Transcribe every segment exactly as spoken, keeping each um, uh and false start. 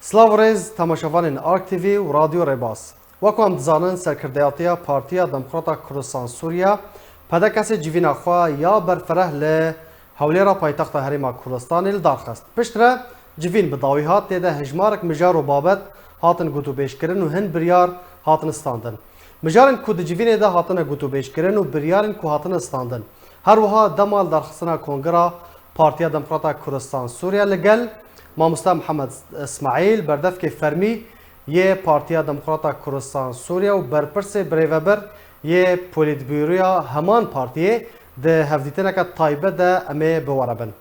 Silav û rêz temaşevanên Ark T V û Radyo Rêbaz. Wek em dizanin, serkirdeyatiya Partiya Demokrata Kurdistan Sûriya, P D K S, civîna xwe ya berfireh li Hewlêra paytexta Herêma Kurdistanê li dar xist. Piştre civîn bi dawî hat, tê de hejmarek mijar û babet hatin gotûbêjkirin û hin biryar hatin standin. Mijarên ku di civînê de hatine gotûbêjkirin û biryarên ku hatine standin. Her wiha dema li darxistina Kongira Partiya Demokrata Kurdistan Sûriya li gel Mamoste Mihemed Îsmaîl, berdevkê fermî yê Partiya Demokrata Kurdistan Sûriya û berpirsê birêvebir yê Polîtbûroya heman partiyê, di hevdîtineke taybet de em ê bi we re bin.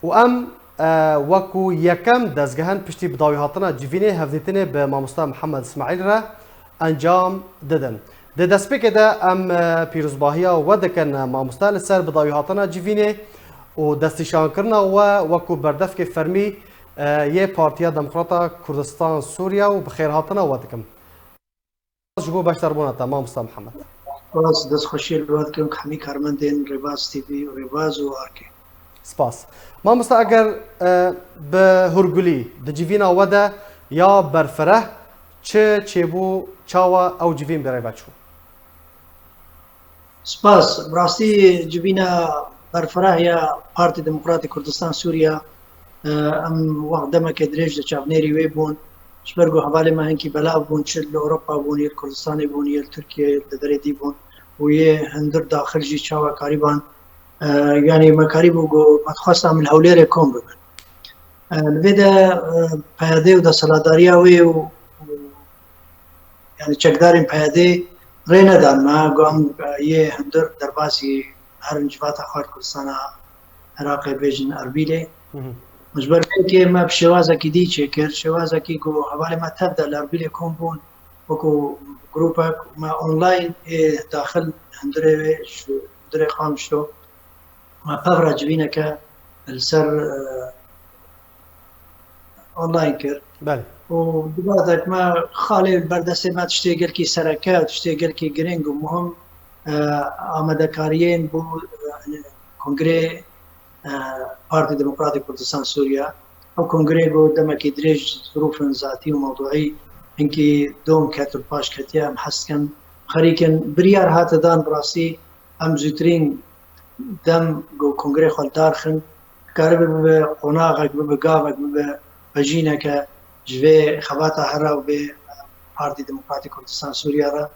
Û em, e, wekû yekem dezgehên piştî bidawîhatina civînê hevdîtinê bi Mamoste Mihemed Îsmaîl re encam didin. Di destpêkê de em, e, pîrozbahiya we dikin, e, mamoste, li ser bidawîhatina civînê û destnîşankirina we wekû berdevkê fermî, e, yê Partiya Demokrata Kurdistan Sûriya û bi xêrhatina we dikim. Ji bo beşdarbûna te, mamoste Mihemed. Spas, destxweşiyê li we dikim, hemî karmendên Rêbaz T V û Rêbaz û Arkê. Spas. Mamoste, eger, e, bi hûrgulî di civîna we de ya berfireh çi çêbû, çawa ew civîn bi rê ve çû? Spas. Bi rastî civîna berfireh ya Partî Demokratîk Kurdistan Sûriya, e, em wext demeke dirêj li çavnêrî wê bûn. Ji ber ku hevalê me hinkî belav bûn, çi li Ewropa bûn, yê li Kurdistanê bûn, yê li Tirkiyeyê, yê li deverê dî bûn û yê hundir daxil jî çawa karîban, e, yanî me karîbû ku me dixwest em li Hewlêrê kom bibin. E, li vê de, e, P Y D û desthilatdariya wê û, û, yanî çekdarên P Y D rê nedan me, got em, e, yê hundir derbasî herin civata xwe li Kurdistana Iraqê, bêjin Erbîlê. Hı hı. Ji ber vê yekê me bi şêwazekî dî çêkir, şêwazekî ku hevalê me tev de li Erbîlê kom bûn, wekû grûpek me online ê daxil hundirê wê ji hundirê Qamişlo me pevra civîneke li ser, e, online kir. Belê. Û di bazek me xalê li ber destê me tiştê gelkî sereke, tiştê gelkî girîng û muhim, e, amadekariyên bo, e, kongrê, e, Partî Demokratîk Kurdistan Sûriya. Ew kongrê bû demekî dirêj, zirûfên zatî û mewduî hinkî dom ket û paş ketiye, em hez dikin xerîkin. Biryar hate dan, bi rastî em zûtirîn dem ku kongrê xwe li dar xin, karibe bibe qonaxek, bibe gavek, bibe bejîneke ji vê xebata here û vê Partî Demokratîk Kurdistan Sûriya re.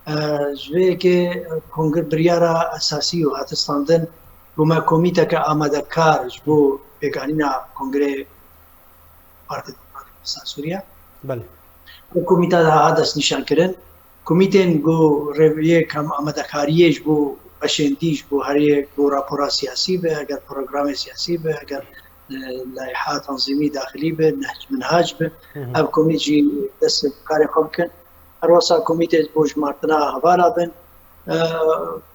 E, ji vê yekê kongre biryara esasî û hate standin ku me komîteke amadekar ji bo pêkanîna kongrê Partî Demokratîk Kurdistan Sûriya. Belê. Ew komîta de ha destnîşankirin. Komîtên ku rêviyê kam amadekariyê ji bo beşên dî, ji bo heriyê ku rapora siyasî be, eger programê siyasî be, eger, e, layiha tanzîmî daxilî be, nehc minhac be, Hı hı. ev komît jî dest bi karê xwe bikin. Her wesa komîtê ji bo jimartina hevala bin, e,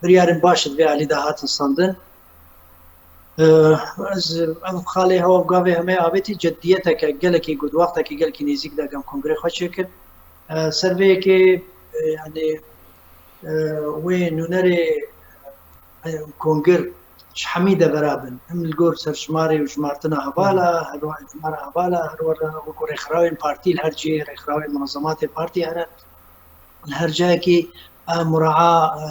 biryarên baş di vê alî de hatin standin. E, ez, ev xalê hewa gavê hemê avêtî ceddiyeteke gelekî ku di wextekî gelekî nêzîk de gem kongrê xwe çêkir. E, ser vê yekê, e, yanî, e, wê nûnerê, e, kongir ji hemî devera bin. Hem li gor serjimarê û jimartina hevala, her wa-, jimara hevala, her were wekû rêxirawên partî li her cihê rêxirawên munezematê partî hene. Li her cayekî, e, mura'a, e,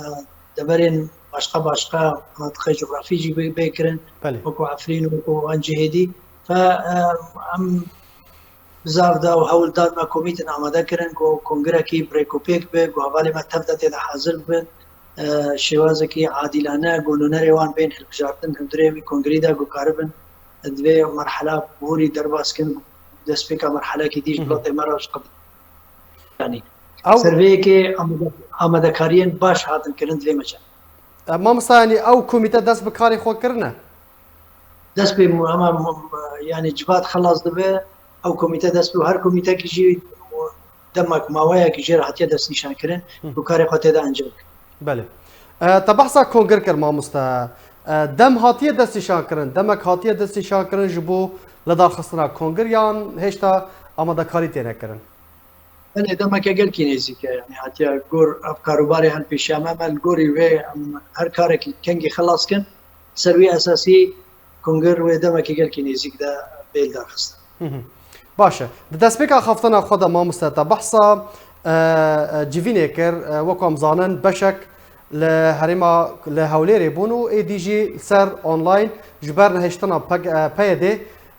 deverên başqa başqa, e, mintixê cografî jî bê, bê kirin, Belê. wekû Efrîn û wekû wan cihê dî. Fe, e, em bizav da û hewl dan me komîtin amade kirin ku kongirekî bi rêkopêk be, ku hevalê me tev de tê de hazir bibin. E, şêwazekî adîlane ku nûnerê wan bên hilbijartin hundirê wî kongirî de ku karibin di vê merhela borî derbas kin, destpêka merhelekî dî ji Hı hı. welatê me re ji qebl. Yanî, Ew ser vê yekê amade-, amadekariyên baş hatin kirin di vê meçe. E, mamosta, yanî ew komîte dest bi karê xwe kirine? Dest pê mu-, hema mu-, yanî civat xelas dibe, ew komîte dest pê û her komîtekî jî demek maweyekî jê re hatiye destnîşankirin Hı. û karê xwe tê de encam bike. Belê. E, te behsa kongir kir, mamoste. E, dem hatiye destnîşankirin, demek hatiye destnîşankirin ji bo lidarxistina kongir yan hêşta amadekarî têne kirin? Belê, demeke gelkî nêzîk e. Yanî hatiye gor ev karûbarê hene pêşiya me, me li gorî wê em her karekî kengî xelas kin. Ser wî esasî kongir wê demekî gelkî nêzîk de bê lidarxistin. Baş e. Di destpêka xeftina xwe de mamoste te behsa, e, e, civînê kir, e, wek em zanin beşek li herêma, li Hewlêrê bûn û êdî jî li ser online ji ber nehiştina P K, e, P Y D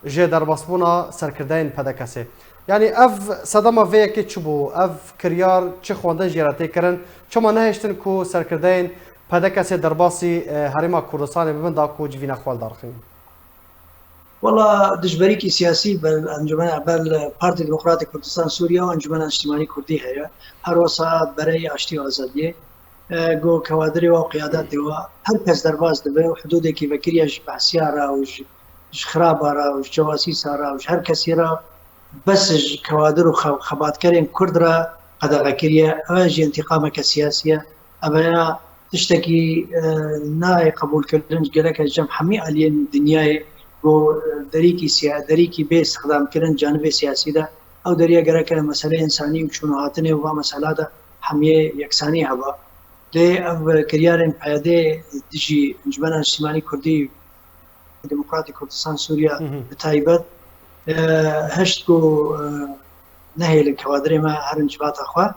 ji derbasbûna serkirdeyên P D K S'ê. Yanî ev sedema vê yekê çi bû? Ev kiryar çi xwendin jê re tê kirin? Çima nehiştin ku serkirdeyên P D K S'ê derbasî, e, herêma Kurdistanê bibin da ku civîna xwe li dar xînin? Wela dijberîkî siyasî ber Encûmena, ber Partî Demokratî Kurdistan Sûriye û Encûmena Niştimanî Kurdî heye. Her wesa bereyê aştî û azadiyê, e, go kewadirê wa û qiyadetê wa her kes derbas dibe û hidûdekî vekiriye ji behsiya re û ji, ji xiraba re û ji cewasîsa re û ji her kesî re bes ji kewadir û xe-, xebatkerên Kurd re qedexe kiriye. Ev jî întîqameke siyasî ye. Ev ya tiştekî, e, nayê qebûlkirin ji gelek cem hemî aliyên dinyayê ku, e, derîkî siya-, derîkî bê îstixdamkirin canibê siyasî de, ew deriya gereke meseleyê însanî û çûn û hatinê û va mesela de hemiyê yeksanî heba. Lê ev kiryarên P Y D'ê dijî Encûmena Niştimanî Kurdî, Demokratî Kurdistan Sûriye Hı hı. bi taybet, e, hişt ku, e, nehêlin kewadirê me herin civata xwe.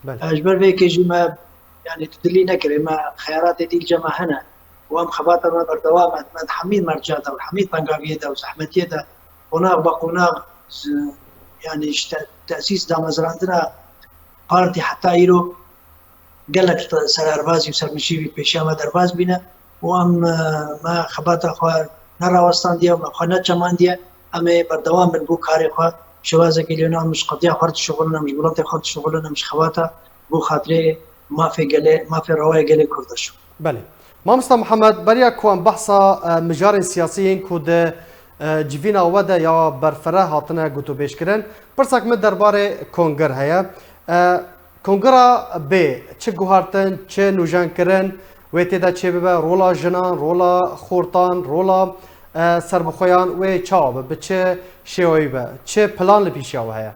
Belê. E, ji ber vê yekê jî me, yanî tu dilî nekirê, me xeyaratê dî li cem me hene. Û em xebata me berdewam e, me di hemî merca de û hemî tengaviyê de û zehmetiyê de qonax be qonax, z-, yanî ji te-, tesîs damezrandina partî heta îro gelek te-, sererbazî û sermijîvî pêşiya me derbas bîne û em, e, me xebata xwe nerawestandiye û me xwe neçemandiye. Em ê berdewam bin bo karê xwe. Şêwazekî lê em ji qediya xwe re dişuxulin, em ji miletê xwe re dişuxulin, em ji xebata bo xatirê mafê gelê, mafê rewaya gelê Kurd de şo. Belê. Mamosta Mihemed, beriya ku em behsa, e, mijarên siyasî yên ku di, e, civîna we de ya berfireh hatine gotûbêjkirin, pirsek min derbarê Konger heye. E, Kongira bê çi guhertin, çi nûjenkirin wê tê de çêbibe, rola jinan, rola xortan, rola, e, serbixweyan wê çawa be, bi çi şêweyî be, çi plan li pîşiya we heye?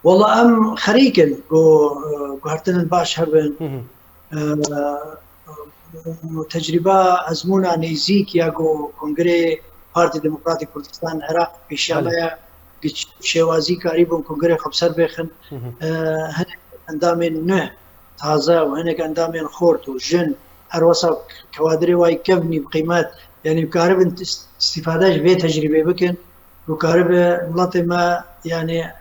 Wela em xerîk in ku, e, guhertinên baş hebin. Hı hı. E, tecrîba ezmûna nêzîk ya ku Kongrê Partî Demokratî Kurdistan Iraq pêşiya Belê. me ya, giç şêwazî karîbûn Kongrê xwe bi ser bêxin. Hı hı. E, hinek endamên nû taze û hinek endamên xort û jin, her wesa kewadirê wa yî kevnî bi qîmet, yanî karibin ist-, îstîfade ji vê tecrîbê bikin. Ku karibe miletê me, yanî, e,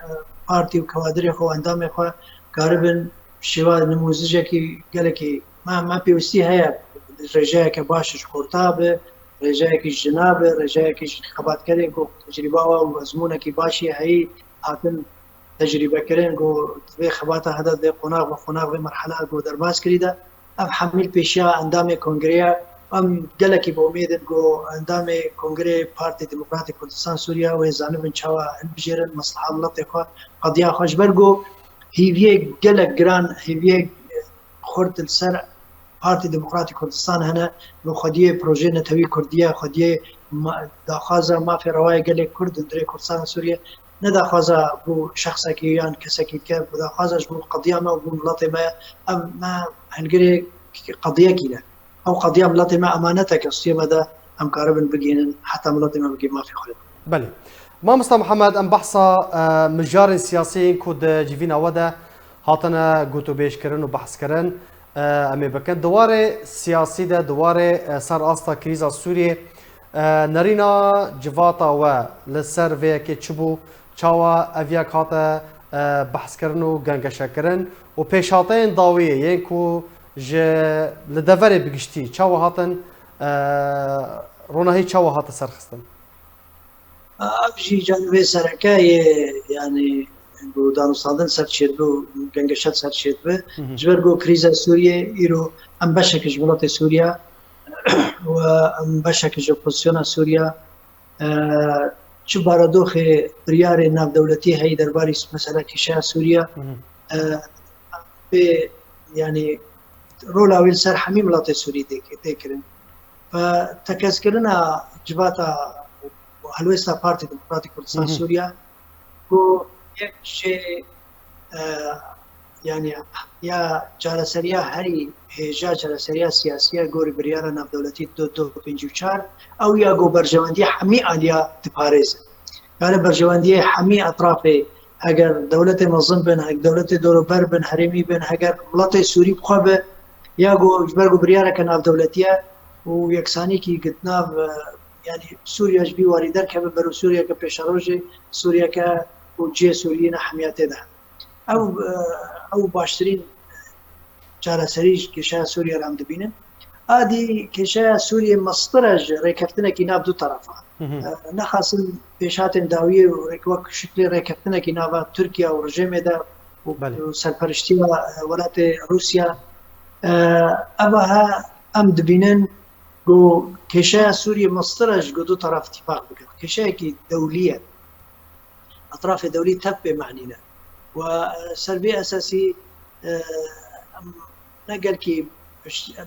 partî û kewadirê xwe û endamê xwe karibin şêwa nimûzicekî gelekî me, me pêwîstî heye rêjeyeke baş ji xorta be, rêjeyekî ji jina be, rêjeyekî ji xebatkerê ku tecrîba wa û ezmûnekî başî heyî hatin tecrîbekirin ku vê xebata hede vê qonax, vê qonax, vê merhela ku derbas kirî de. Ev hemî li pêşiya endamê kongrê ye. Em gelekî bi umêd in ku endamê Kongrê Partî Demokratî Kurdistan Sûriye wê zanibin çawa hilbijêrin mesleha miletê xwe, qediya xwe, ji ber ku hîviyê gelek giran, hîviyê xurt li ser Partî Demokratî Kurdistan hene, bi xwediyê projeyê netewî Kurdî ye, xwediyê ma-, daxwaza mafê rewayê gelê Kurd hundirê Kurdistan Sûriye. Ne daxwaza bo şexsekî yan kesekî dike, bi daxwaza ji bo qediya me û bo miletê me ye. Ev me hilgirê qediyekî ne. Ew qediya miletê me emanetek e, stûyê me de em karibin bigihînin, heta miletê me bigihîn mafê xwe. Belê. Mamosta Mihemed, em behsa, e, mijarên siyasî yên ku di civîna we de hatine gotûbêjkirin û behskirin, e, em ê bikin. Di warê siyasî de, di warê, e, ser asta krîza Sûriyê, e, nerîna civata we li ser vê yekê çi bû? Çawa ev yek hate, e, behskirin û gengeşekirin û pêşhateyên dawiyê yên ku ji li deverê bi giştî çawa hatin, e, ronahî çawa hate serxistin? Ev jî canivê sereke yê, yanî, ku danûstandin ser çêdibe û gengeşe ser çêdibe. Hı hı. Ji ber ku krîza Sûriyê îro em beşek ji miletê Sûriye û em beşek ji opozisyona Sûriye, e, çi baradoxê biryarê navdewletî heyî derbarî mesela kîşeya Sûriye, Hı hı. e, pê, yanî, rola wî li ser hemî miletê Sûrî tê, tê kirin. Ve tekez kirina civata û helwêsta Partî Demokratîk Kurdistan Hı hı. Sûriye, ku yek jê, e, yanî ya çareseriya herî hêja, çareseriya siyasî ye gorî biryara navdewletî du du pêncî û çar, ew ya ku berjewendiya hemî aliya diparêze. Kare berjewendiyê hemî etrafê, heger dewletê mezin bin, heger dewletê dorober bin, herêmî bin, heger miletê Sûrî bi xwe be, ya ku ji ber ku biryareke navdewletî ye û yeksanîkî di nav, e, yanî Sûriya ji vî warî derkeve ber û Sûriyeke pêşerojê, Sûriyeke ku cihê Sûriyê ne hemiya tê de. Ew, e, ew baştirîn çareserî ji kêşeya Sûriye re em dibînin. A dî kêşeya Sûriye mestir e ji rêkeftinekî nav du terefa. Hı hı. E, nexasim pêşhatên dawiyê û rêk-, wek şiklê rêkeftinekî nava Tirkiye û rejêmê de û, Belê. û serperiştiya, e, welatê Rûsya. E, eva he em dibînin ku kêşeya Sûriye mestir e ji ku du teref tîfaq bikin. Kêşeyekî dewlî ye. Etrafê dewlî tev pê mehnî ne. Û, e, ser vê esasî, e, em ne gelkî,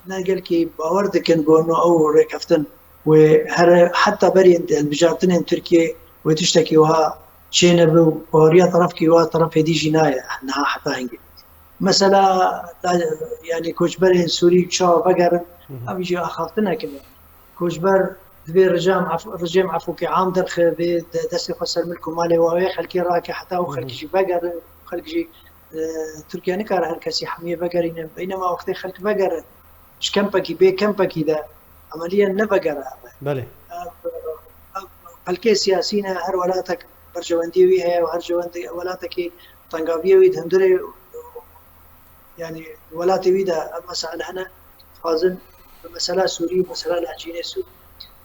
ne gelkî bawer dikin ku no ew rêkeftin wê here heta berî hilbijartinên Tirkiyê wê tiştekî wiha çênebe û baweriya terefkî wiha terefê dî jî nayê niha heta hingê. Mesela, da, yanî koçberên Sûrî çawa vegerin, Hı hı. ev jî axaftineke ne. Koçber divê rejam ef-, rejêm efûkê am derxe, vê de-, destê xwe ser milk û malê wa wê xelkê rake, heta ew Hı hı. xelk jî vegerin, xelk jî, e, Tirkiye nikare her kesî hemiyê vegerîne. Beynema wextê xelk vegere, ji kempekî, bê kempekî de emeliyen nevegere eve. Belê. Ev, ev xelkê siyasî ne, her welatek berjewendiyê wî heye û her jewendê-, welatekî tengaviyê wî di hundirê, yanî welatê wî de ev mesail hene, dixwazin bi mesela Sûrî û mesela lehcînê Sûrî.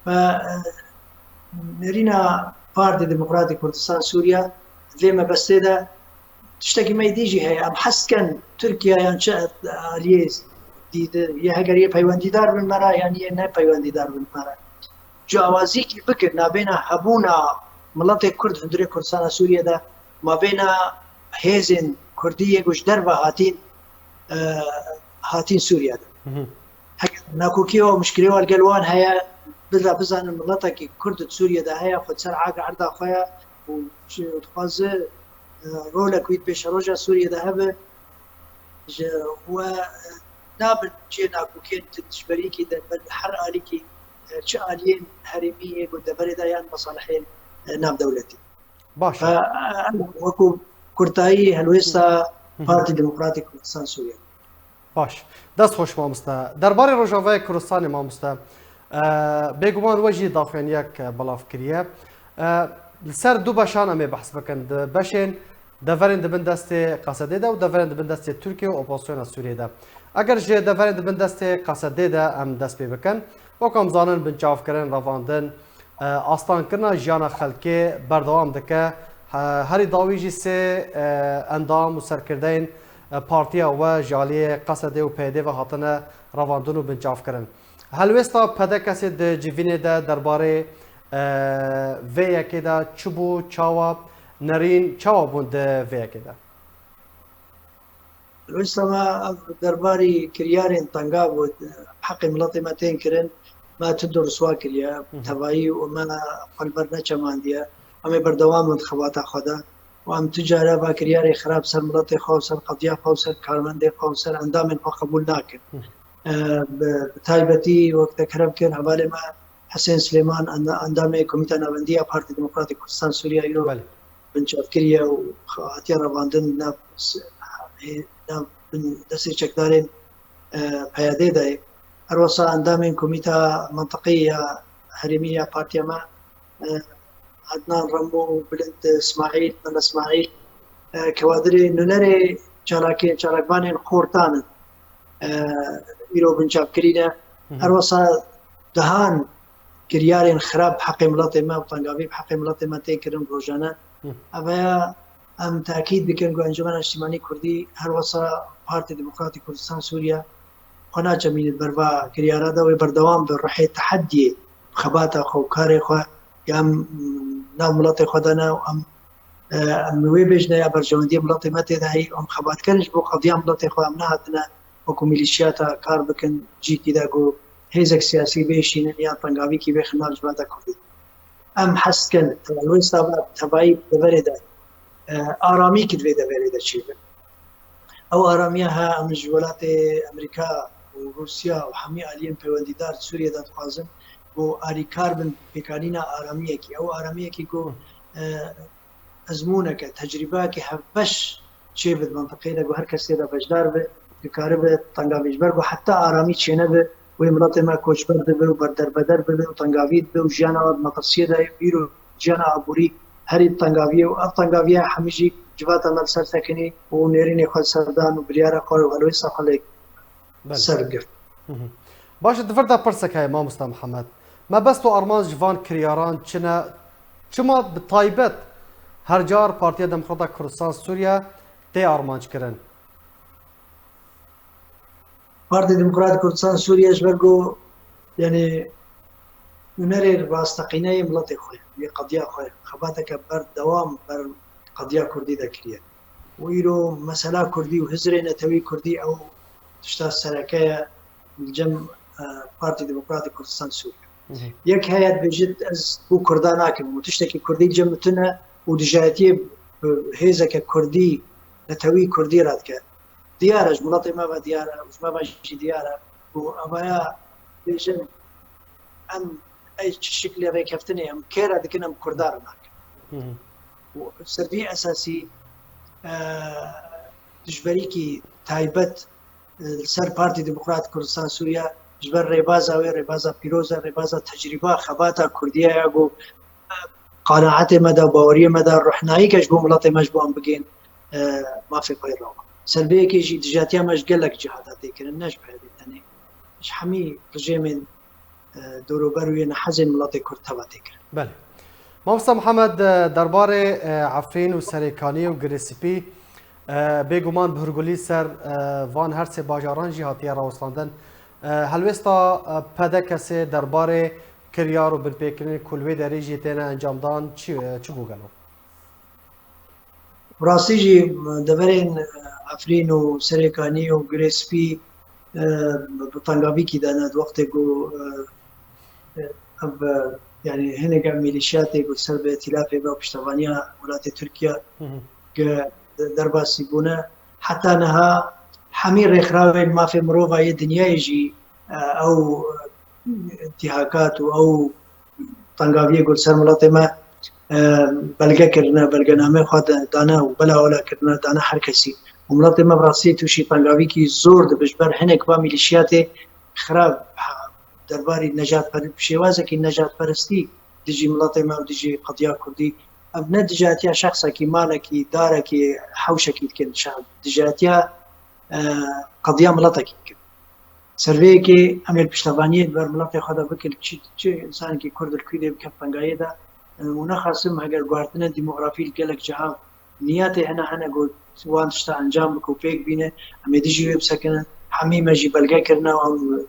Me, e, nêrîna Partî Demokratîk Kurdistan Sûriye vê mebestê de tiştekî me dî jî heye. Em hez dikin Tirkiye yan çi aliyê dî de, yê heger yê peywendîdar bin me re, yan yê ne peywendîdar bin me re. Cawazîkî bike nabêna hebûna miletê Kurd hundirê Kurdistana Sûriye de, mabêna hêzên Kurdî yê ku ji derve hatîn, e, hatîn Sûriye de. Hı hı. Heger nakokî û mişkilê wan gel wan heye, bila bizanin miletekî Kurd di Sûriye de heye, xwe ser aga erda xwe ye û ji, dixwaze, e, rolek wî di pêşeroja Sûriye de hebe, ji we, e, nabin cihê nakokên di dijberîkî de, ber her alîkî, e, çi aliyên herêmî yê ku deverê de yan mesalihên, e, navdewletî. Baş e. Em wekû kurtayî helwêsta Hı hı. Partî Demokratîk Kurdistan Sûriye. Baş. Dest xweş mamoste. Derbarê Rojavayê Kurdistanê mamoste, e, bêguman we jî daxuyaniyek belav kiriye. E, li ser du beşan em ê behs bikin. Di beşên deverên di bin destê Qesedê de û deverên di bin destê Tirkiye û opozisyona Sûriyê de. Eger ji deverên di bin destê Qesedê de em dest pê bikin, wek em zanin binçavkirin, revandin, e, astankirina jiyana xelkê berdewam dike. He-, herî dawî jî sê, e, endam û serkirdeyên, e, partiya we ji aliyê Qesedê û P Y D ve hatine revandin û binçavkirin. Helwêsta P D K'ê di civînê de derbarê, e, vê yekê de çi bû, çawa nerîn, çawa bûn di vê yekê de? Wisa me ev derbarî kiryarên tengav û heqê miletê me tên kirin, me tu du riswa kiriye, Hı hı. tevayî û me xwe li ber neçemandiye. Em ê berdewam bin di xebata xwe de û em tu care va kiryarê xirab ser miletê xwe û ser qediya xwe û ser karmendê xwe û ser endamên xwe qebûl nakin. Hı. E, bi, bi taybetî wek te kerem kir, hevalê me Hesên Silêman, enda-, endamê Komîta Navendî ya Partî Demokratîk Kurdistan Sûriye îro Belê. binçavkirî ye û hatiye revandin nav s-, nav bin destê çekdarên, e, P Y D de ye. Her wisa endamên Komîta Mintiqî ya Herêmî ya Partiya me, e, Ednan Remo, Bilind Ismaîl, Mela Ismaîl, e, kewadirê nûnerê çalakê-, çalakvanên Xortan in, e, îro binçavkirî ne. Hı hı. Her wisa dehan kiryarên xirab bi heqê miletê me û tengavî bi heqê miletê me tê kirin rojane. Hı. Ev ya em tekîd dikin ku Encûmena Niştimanî Kurdî her wisa Partî Demokratîk Kurdistan Sûriye xwe naçemîne ber va kiryara de, wê berdewam bi ruhê teheddiyê, xebata xwe û karê xwe ya em nav miletê xwe de ne û em, e, em wê bêjine ya berjewendiyê miletê me tê de heyî, em xebatkerin ji bo qediya miletê xwe, em nehatine wekû mîlîşiyata kar bikin cîkî de ku hêzek siyasî bêşînin ya tengavîkî bêxin nav civata Kurdî. Em hez dikin, helwêsta ve tevayî deverê de, e, aramî ki divê deverê de çêbe. Ew aramiya ha em ji welatê Amerîka û Rûsya û hemî aliyên peywendîdar Sûriyê de dixwazin ku alîkar bin pêkanîna aramiyekî. Ew aramiyekî ku e, ezmûneke, tecrîbeyekî hevbeş çêbe di mintaqeyê de, ku her kes tê de beşdar be, dikaribe tengavî ji ber ku heta aramî çênebe, wê miletê me koçber bibe û berderbeder bibe û tengavî dibe û jiyana we di metirsiyê de ye. Îro jiyana aborî herî di tengaviyê û ev tengaviya hemî jî civata me li ser sekinî û nêrînê xwe li ser dan û biryara xwe û helwêsta xwe lê Belê. ser girt. Hı hı. Baş e, di vir de pirsek heye, mamosta Mihemed. Mebest û armanc ji van kiryaran çi ne? Çima bi taybet her car Partiya Demokrata Kurdistan Sûriye tê armanc kirin? Partiya Demokrata Kurdistan Sûriye ji ber ku, yanî, hunerê rasteqîne yê miletê xwe ye, yê qediya xwe ye. Xebateke berdewam ber qediya Kurdî de kiriye. Û îro mesela Kurdî û hizrê netewî Kurdî ew tişta sereke ye li cem, e, Partî Demokratîk Kurdistan Sûriye. Hı hı. Yek heye dibêjit, ez bû Kurda nakim û tiştekî Kurdî li cem min tune û dijayetiyê bi hêzeke Kurdî, netewî Kurdî radike. Diyar e, ji miletê me ve diyar e û ji me ve jî diyar e. Û evaya bêjin, em ey çi şiklê rêkeftinê em kê re dikin, em Kurda re nakin. Hı hı. Û ser vî esasî, e, dijberîkî taybet, e, li ser Partî Demokratîk Kurdistan Sûriye ji ber rêbaza wê, rêbaza pîroz e, rêbaza tecrîba xebata Kurdiya ya ku, e, qenaetê me de, baweriyê me de, ruhnayîke ji bo miletê me ji bo em bigên, e, mafê xwe yê rewa. Ser vê yekê jî dijatiya me ji gelek cihata tê kirin, ne ji peyvê tenê. Ji hemî rejêmên, e, dorûber û yên hezên miletê Kurd teva tê kirin. Belê. Mamosta Mihemed, e, derbarê, e, Efrîn û Serêkanî û Girê Spî, e, bêguman bi hurgulî ser, e, van her sê bajaran jî hatiye rawestandin. E, helwêsta, e, P D K S derbarê kiryar û binpêkirinên ku li wê derê jî têne encamdan çi, e, çi bû gelo? Bi rastî jî deverên Efrîn û Serêkanî û Girê Spî, e, bi tengavîkî de ne, di wextê ku, e, e, ev, e, yanî hinek ev mîlîşyatê ku ser bi îtîlafê ve û piştevaniya welatê Tirkiye Hı hı. ge-, de-, derbasî bûne. Heta niha hemî rêxrawên mafê mirova yê dinyayê jî, e, ew, e, întîhakat û ew tengaviyê ku li ser miletê me, e, belge kirine, belgenameyê xwe de-, dane û belaola kirine, dane her kesî. Û miletê me bi rastî tûşî tengavîkî zor dibe ji ber hinek va mîlîşiyatê xirab, ha, derbarî nejadper-, bi şêwazekî nejadperestî dijî miletê me û dijî qediya Kurdî. Ev ne dijatiya şexsekî, malekî, darekî, hewşekî dikin. Şa-, dijatiya, e, qediya miletekî dikin. Ser vê yekê em ê li piştevaniyê di ber miletê xwe de bikin, çi, çi insanekî Kurd li kû dê bike tengayê de. Û nexasim heger guhertinên demografî li gelek ciha niyetê hene, hene ku wan tişta encam bike û pêk bîne, em ê dijî wê bisekinin. Hemî me jî belge kirine û em,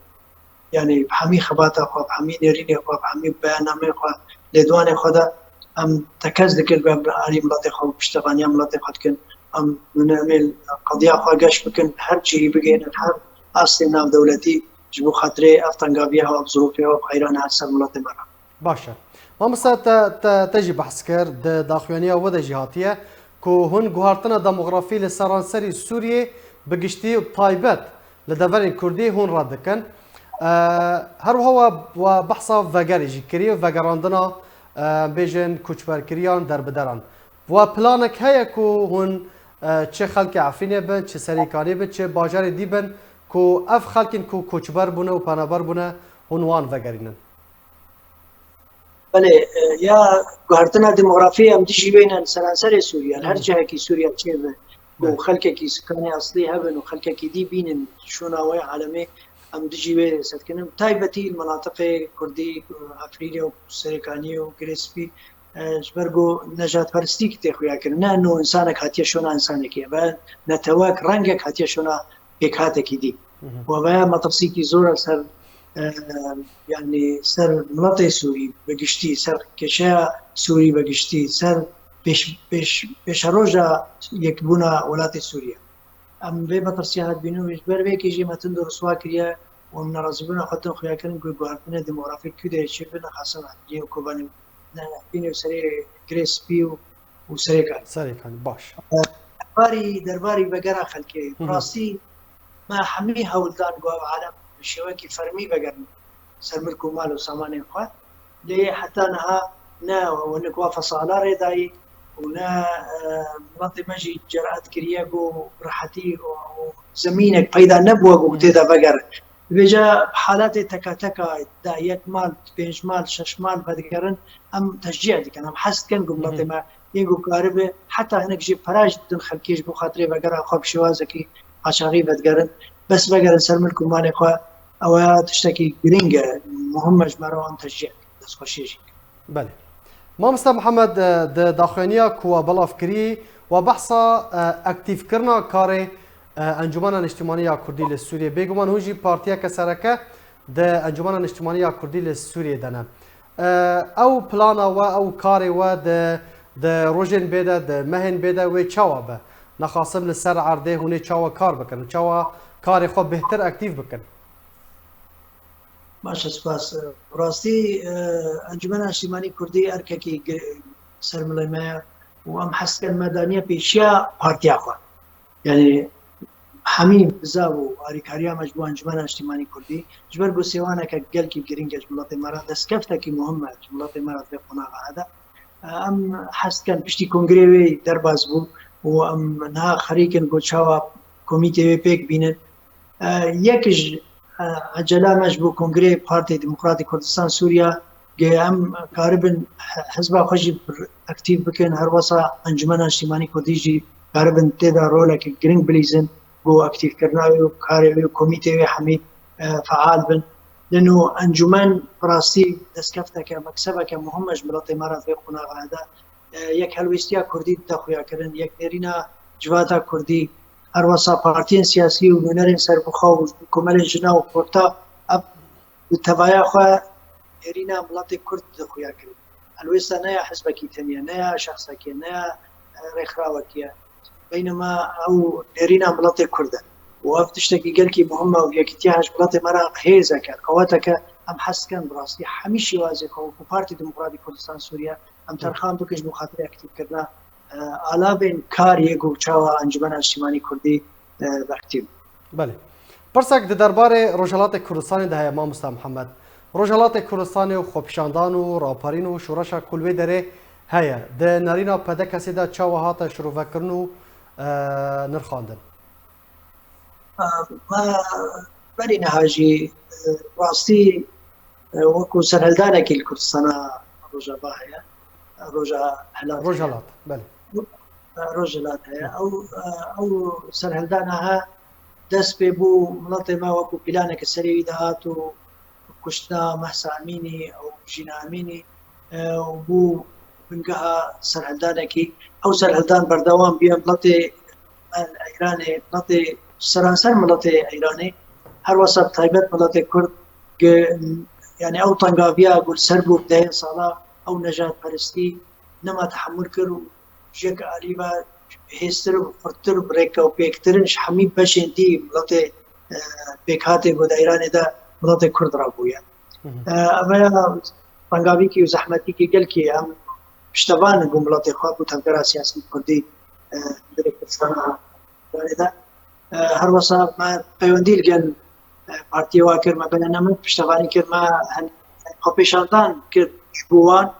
yanî bi hemî xebata xwe, bi hemî nêrînê xwe, bi hemî beyannameyê xwe, lêdwanê xwe de em tekez dikin ku em li alî miletê xwe û piştevaniya miletê xwe dikin. Em, em ê qediya xwe geş bikin, her cihî bigihînin, her astê navdewletî ji bo xatirê ev tengaviya, ev zirûfê, ev qeyrana her ser miletê me re. Baş e. Mamosta, te, te, te jî behs kir, di daxuyaniya we de jî hatiye ku hûn guhartina demografî li seranserî Sûriyê bi giştî û taybet li deverên Kurdî hûn red dikin. E, her wiha we, we behsa vegerê jî kiriye, vegerandina, e, bêjin koçberkiriyan, derbideran. Wa planek heye ku hûn, e, çi xelkê Efrînê bin, çi Serêkanê bin, çi bajarê dî bin, ku ev xelkên ku koçber bûne û penaber bûne, hûn wan vegerînin? Belê, e, ya guhertina demografî em dijî wê ne li seranserê Sûriye, li her Hı. cihekî Sûriye çêbe. Ku Belê. xelkekî sikanê eslî hebin û xelkekî dî bînin şûna wê alemê, em dijî wê sed dikin. Taybetî li minatiqê Kurdî, Efrînê û Serêkanî û Girê Spî, e, ji ber ku nejadperestî tê xuya kirin. Ne eno insanek hatiye şûna insanekê, ve netewek, rengek hatiye şûna pêkhatekî dî. Hı hı. Û ev ya metirsîkî zor e ser, e, yanî ser miletê Sûrî bi giştî, ser kêşeya Sûrî bi giştî, ser pêş, pêş, pêşeroja yekbûna welatê Sûriye. Em vê metirsiya hat bînin û ji ber vê yekê jî me tund û riswa kiriye û em nerazîbûna xwe tun xuya kirin ku guhertinê demografîk kû de çê bi nexasin hat. Yê Kobanê, ne, bînê serê Girê Spî û û Serêkanî. Serêkanî, baş. Derbarî, derbarî vegera xelkê, Hı hı. rastî me hemî hewl dan ku ev alem bi şêwekî fermî vegerin ser milk û mal û samanên xwe. Lê heta niha ne wenik wa fesala rê dayî û ne, e, miletê me jî ceraet kiriye ku bi rehetî û, û zemînek peyda nebûwe ku tê de vegerin. Dibêje halatê teka teka de yek mal, pênc mal, şeş mal vedigerin, em teşcî dikin, em hez dikin ku miletê me yên ku karibe, heta hinek jî pere jî didin xelkê ji bo xatirê vegera xwe bi şêwazekî qaçaxî vedigerin. Bes vegerin ser milk û malê xwe, ew ya tiştekî girîng e, muhim e ji me re, em teşcî dikin. Destxweşiyê jî. Belê. Mamoste Mihemed, e, di daxuyaniya ku we belav kirî, we behsa, e, aktîfkirina karê, e, Encûmena Niştimanî ya Kurdî li Sûriyê. Bêguman hûn jî partiyeke sereke di Encûmena Niştimanî ya Kurdî li Sûriyê de ne. E, ew plana we, ew karê we di, di rojên bê de, di mehên bê de wê çawa be? Nexasim li ser erdê hûn ê çawa kar bikin? Çawa karê xwe bêhtir aktîf bikin? Baş e, spas. Bi rastî, e, Encûmena Niştimanî Kurdî erkekî gi-, ser milê me ye û em hez dikin me daniye pêşiya partiya xwe. Yanî hemî bizav û alîkariya me ji bo Encûmena Niştimanî Kurdî, ji ber ku sêwaneke gelkî girîng e ji miletê me re, destkeftekî muhim e ji miletê me re di vê qonaxa de. Em hez dikin piştî kongreyê wê derbas bû û em niha xerîk in ku çawa komîtê wê pêk bînin. E, yek ji, e, ecela me ji bo Kongreyê Partê Demokratî Kurdistan Sûriya, ge em karibin he-, hizba xwe jî aktîf bikin, her wesa Encûmena Niştimanî Kurdî jî karibin tê de roleke giring bilîzin, bo aktîfkirina wê û karê wê û komîtê wê hemî, e, feal bin. Lê nû encûmen bi rastî destkefteke, meksebeke muhim e ji miletê me re di vê qonaxa de. E, yek helwêstiya Kurdî dide xuyakirin, yek nêrîna civata Kurdî, her wesa partiyên siyasî û nûnerên serbixwe û komelên jina û xorta, ev bi tevaya xwe nêrîna miletê Kurd dide xuyakirin. Helwêsta ne ya hizbekî tenê ye, ne ya şexsekî ye, ne ya, e, rêxirawekî ye. Beynema ew nêrîna miletê Kurd e. Û ev tiştekî gelkî muhim e û yekîtiya ji miletê me re hêzeke, qeweteke, em hez dikin bi rastî hemî şêwazê xwe wekû Partî Demokratîk Kurdistan Sûriye em terxan bikin ji bo xatirê aktîfkirina, e, alavên kariyê ku çawa Encûmena Niştimanî Kurdî, e, bi aktîf. Belê. Pirsek di derbarê Rojhilatê Kurdistanê de heye, mamosta Mihemed. Rojhilatê Kurdistanê û xwepîşandan û raparîn û şoreşa ku li wê derê heye, di nerîna P D K S'ê de çawa hate şirovekirin û, e, nirxandin? Me berî niha jî, e, rastî, e, wekû serhildanekî li Kurdistana Rojava heye, Roja Hilat heye. Rojhilat, belê. E, Rojhilat heye. Ew, e, ew serhildana he dest pê bû, miletê me wekû pîlaneke serê wî dihat û kuştina Mehsa Emînî û Jîna Emînî, e, û bû bingeha serhildanekî. Ew serhildan berdewam bûye, miletê me li Eyranê, miletê seranser miletê Eyranê, her wesa bi taybet miletê Kurd, gi-, yanî ew tengaviya ku li ser bû bi dehê sala, ew nejadperestî nema tehemûl kir û ji yek alî ve hêztir û xurttir û bi rêkewpêktir in ji hemî beşên dî miletê, e, pêkhatê ku di Eyranê de miletê Kurd re bûye. Hı hı. E, ev ya tengavîkî û zehmetîkî gelkî em piştevan in bo miletê xwe, bo tevgera siyasî Kurdî, e, dilê Kurdistana Erê de, e, her wesa me peywendî li gel, e, partiyê wa kir, me bêhna min piştevanî kir, me hen-, xwepêşandan kir ji bo wan.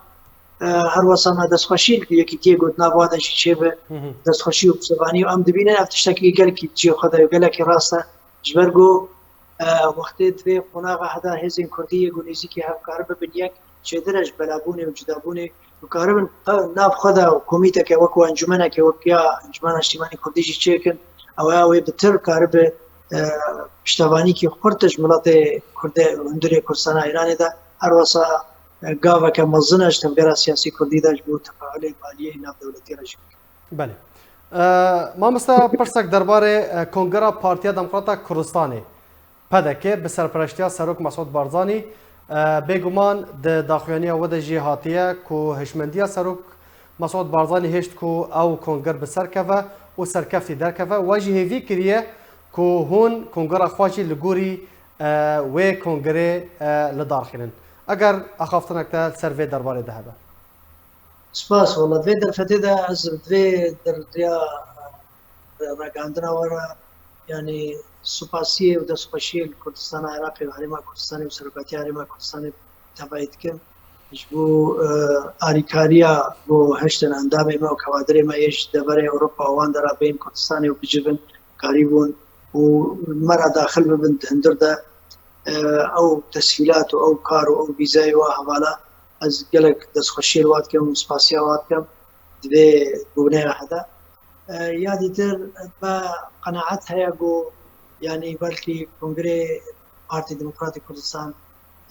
E, her wesa me destxweşî li yekîtiyê got, nav wa de jî çêbe, Hı hı. destxweşî û piştevanî û em dibînin ev tiştekî gelekî cihê xwe de ye, gelekî rast e. Ji ber ku, e, wextê di vê qonaxa heda hêzên Kurdî yê ku nêzîkî hev karibe bin yek, çêtir e ji belabûnê û cudabûnê. Dikaribin, e, nav xwe de komîteke wekû encûmeneke wek ya Encûmena Niştimanî Kurdî jî çêkin, ew ya wê bi tir karibe, e, piştevanîkî xurt ji miletê Kurdê hundirê Kurdistana Îranê de, her wesa, e, gaveke mezin e ji tevgera siyasî Kurdî de ji bo tefaulê bi aliyê navdewletî re jî bikin. Belê. E, mamoste, pirsek derbarê, e, Kongera Partiya Demokrata Kurdistanê, P D K, bi serpereştiya Serok Mesûd Barzanî, e, bêguman di daxuyaniya we de jî hatiye ku hişmendiya Serok Mesûd Barzanî hêşt ku ew konger bi ser keve û serkeftî derkeve. We jî hêvî kiriye ku hûn kongera xwe jî li gorî, e, wê kongerê, e, li dar xînin. Eger axaftinek te ser vê derbarê de hebe. Spas, wela vê derfetê de ez vê derdiya, e, ragihandina we re, yanî supasiyê û destxweşiyê li Kurdistana Iraqê û Herêma Kurdistanê û Serokatiya Herêma Kurdistanê tevayî dikim. ji bo, e, alîkariya bo hiştin endamê me û kewadirê me yê ji deverê Ewropa û wan dera bên Kurdistanê û bicivin karîbûn û me re daxil bibin di hundir de, e, ew tesîlat û ew kar û ew vîzeyê wa hevala ez gelek destxweşiyê li wa dikim û spasiya wa dikim di vê bûneya hede. E, ya dîtir me qenaet heye ku, yanî belkî Kongrê Partî Demokratîk Kurdistan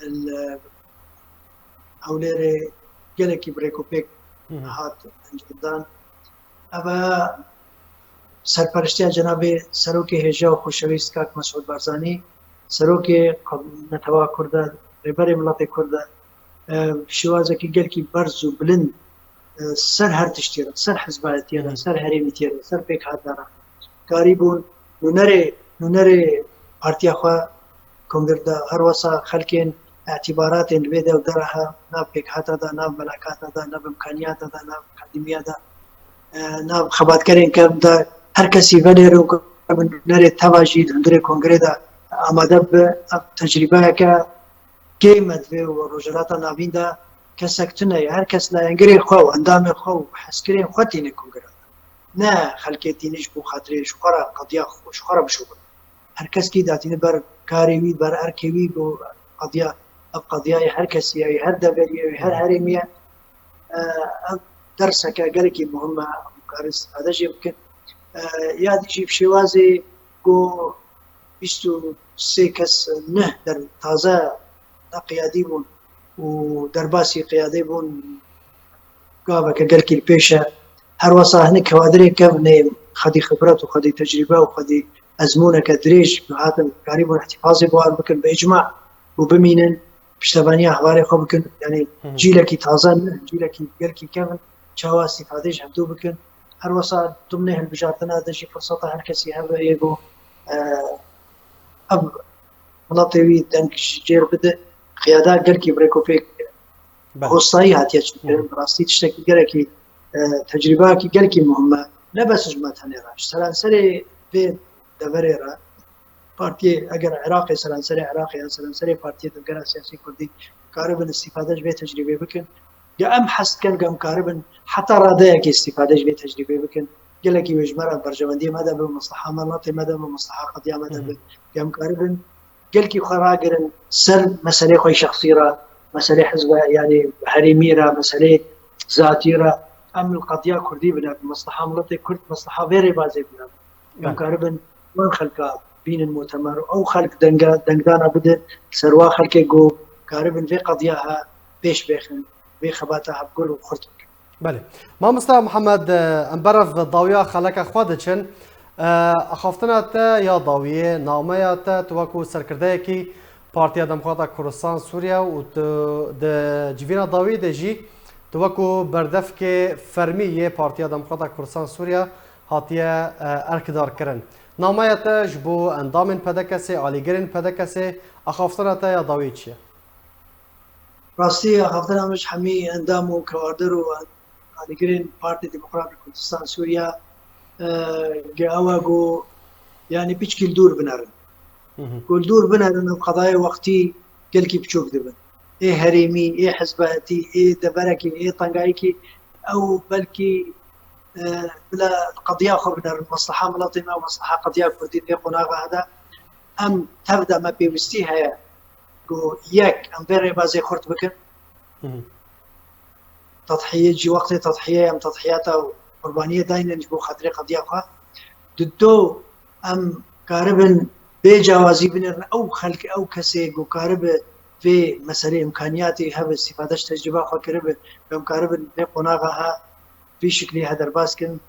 li Hewlêrê gelekî bi rêkopêk Hı hı. hat encamdan. Ev e serperiştiya cenabê Serokê hêja û xoşewîst kak Mesûd Barzanî, Serokê Netewa Kurd e, Rêberê Miletê Kurd e, e, şêwazekî gelkî berz û bilind, e, ser her tiştî re, ser hizbayetiyê re, Hı hı. ser herêmîtiyê re, ser pêkhata re karîbûn nûnerê, nûnerê partiya xwe kongir de, her wesa xelkên îtîbaratên li vê dew dera he, nav pêkhata de, nav melakata de, nav imkaniyata de, nav akademiya de, e, nav xebatkerên kevn de, her kesî venêrin ku nûnerê teva jî di hundirê kongrê de amade bibe. Ev tecrîbeyeke kêm e di vê Rojhilata Navîn de, kesek tune ye. Her kes layengirê xwe û endamê xwe û hezkirên xwe tîne kongiran. Ne xelkê tîne ji bo xatirê ji xwe re qediya xwe, ji xwe re bişopin. Her kes kî datîne ber karê wî, ber erkê wî, bo qediya, ev qediyayê her kesî ye, her deverî ye, her herêmî ye. E, ev derseke gelekî muhim e, em karin îstîfade jê bikin. E, ya dî jî bi şêwazê ku bîst û sê kes, neh der taze neqiyadî bûn û derbasî qiyadê bûn, gaveke gelkî li pêş e. Her wesa hinek kewadirê kevnê xwedî xibret û xwedî tecrîbe û xwedî ezmûneke dirêj hatin karîbûn îhtîfazê bi wan bikin, bi îcma û bimînin, piştevaniya hevalê xwe bikin. Yanî Hı hı. cîlekî taze ne, cîlekî gelkî kevn, çawa îstîfadê ji hevdû bikin. Her wesa dimnê hilbijartina de jî firseta her kesî hebe yê ku, e, ev miletê wî deng ji cêr bide, qiyada gelkî bi rêkopêk Belê. hostayî hatiye çêkirin. Hı hı. Bi rastî tiştekî gelekî, e, tecrîbeyekî gelkî muhim e. Ne bes ji me tenê re, ji seranserê vê deverê re, partiyê, eger Iraqê, seranserê Iraqê ya seranserê partiyê devgera siyasî kurdî karibin îstîfade ji vê tecrîbê bikin, ya em hez dikin, em karibin heta radeyekê îstîfade ji vê tecrîbê bikin. Gelekî wê ji me re berjewendiyê me de be, mesleha miletê me de be, mesleha qediya me de Hı hı. be. Ya em karibin gelkî xwe ragirin ser meselê xwe şexsî re, meselê hizbe, yanî herêmî re, meselê zatî re. Em li qediya kurdî bine, bi mesleha miletê kurd, mesleha vê rêbazê bine. Em Belê. karibin wan xelka bînin mutemer û ew xelk denga, dengdana bidin ser wa xelkê ku karibin vê qediya he pêş bêxin, vê xebata he bi gur û xurt bikin. Belê. Mamosta Mihemed, e, em berev dawiya xeleka xwe diçin. E, axaftina te ya dawiyê, nameya te, tu wekû serkirdeyekî Partiya Demokrata Kurdistan Sûriye û tu di civîna dawiyê de jî tu wekû berdevkê fermî yê Partiya Demokrata Kurdistan Sûriye hatiye, e, erkdarkirin. Nameya te ji bo endamên P D K S'ê, alîgirên P D K S'ê, axaftina te ya dawiyê çi ye? Rastî, axaftina min ji hemî endam û kewarder û alîgirên Partî Demokratîk Kurdistan Sûriye, e, ge ew e ku, yanî, piçkî li dûr binerin. Hı hı. Ku li dûr binerin û qedayê wextî gelkî biçûk dibin. Ê herêmî, ê hizbayetî, ê deverekî, ê tengayîkî, ew belkî, e, bila qediya xwe binerin, mesleha miletê me û mesleha qediya kurdî vê qonaxa hede. Em tev de me pêwîstî heye ku yek, em vê rêbazê xurt bikin. Hı hı. Tedhiye, cî wextê tedhiye, em tedhiyata û qurbaniyê daynin ji bo xatirê qediya xwe. Di do, em karibin bê cawazî binêrin ew xelk, ew kesê ku karibe vê meselê, imkaniyatê hebe, îstîfade ji tecrîba xwe kiribe, em karibin vê qonaxa he vî şiklî he derbas kin.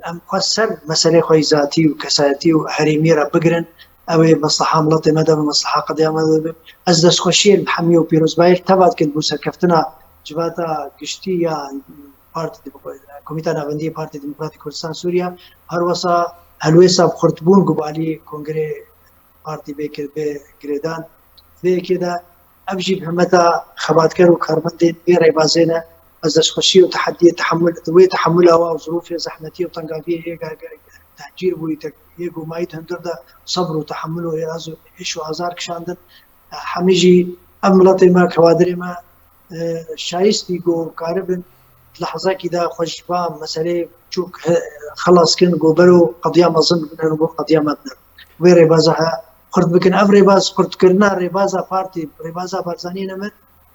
Em xwe ser meselê xwe yî zatî û kesayetî û herêmî re bigirin. Ew ê mesleha miletê me de be, mesleha qediya me de be. Ez destxweşiyê li hemî û pîrozbayî li teva dikim bo serkeftina civata giştî ya Partî Demo-, Komîta Navendî yê Partî Demokratîk Kurdistan Sûriye. Her wesa helwêsta bi xurtbûn ku bi alî Kongrê Partî bê kir-, bê girêdan. Vê yekê de ev jî bi himeta xebatker û karmendên vê rêbazê ne. Ez destxweşî û tehediyê tehemul, di wê tehemula wa û zirûfê zehmetî û tengaviyê yê ge-, ge-, tehcîr bûyî, te-, yê ku mayî di hundir de sebr û tehemul û êaz û êş û azar kişandin. Hemî jî ev miletê me, kewadirê me, e, şayistî ku karibin di lehzekî de xwe ji va meselê çûk he-, xelas kin ku bero qediya mezin bibin û bo qediya me bine. Wê rêbaza he xurt bikin. Ev rêbaz xurtkirina rêbaza partî, rêbaza Barzanî ne me,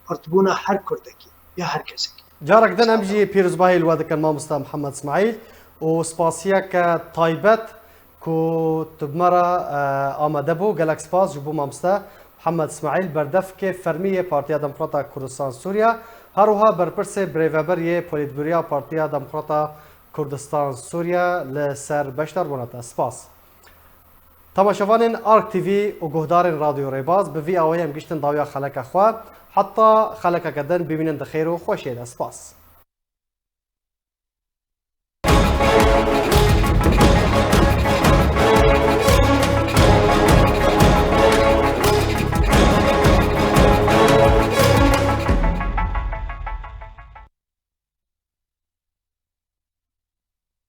xurtbûna her Kurdekî ya her kesekî. Carek din em jî pîrozbahî li we dikin mamosta Mihemed Smaîl û spasiyeke taybet ku tu bi me re, e, amade bû. Gelek spas ji bo mamoste Mihemed Smaîl, berdevkê fermî yê Partiya Demokrata Kurdistan Sûriye, her wiha berpirsê birêveber yê Polîtbûroya Partiya Demokrata Kurdistan Sûriye li ser beşdarbûna te. Spas. Temaşevanên Ark T V û guhdarên Radyo Rêbaz, bi vî awayî em giştin dawiya xeleka xwe. Heta xelekeke din bimînin di xêr û xweşiyê de. Spas.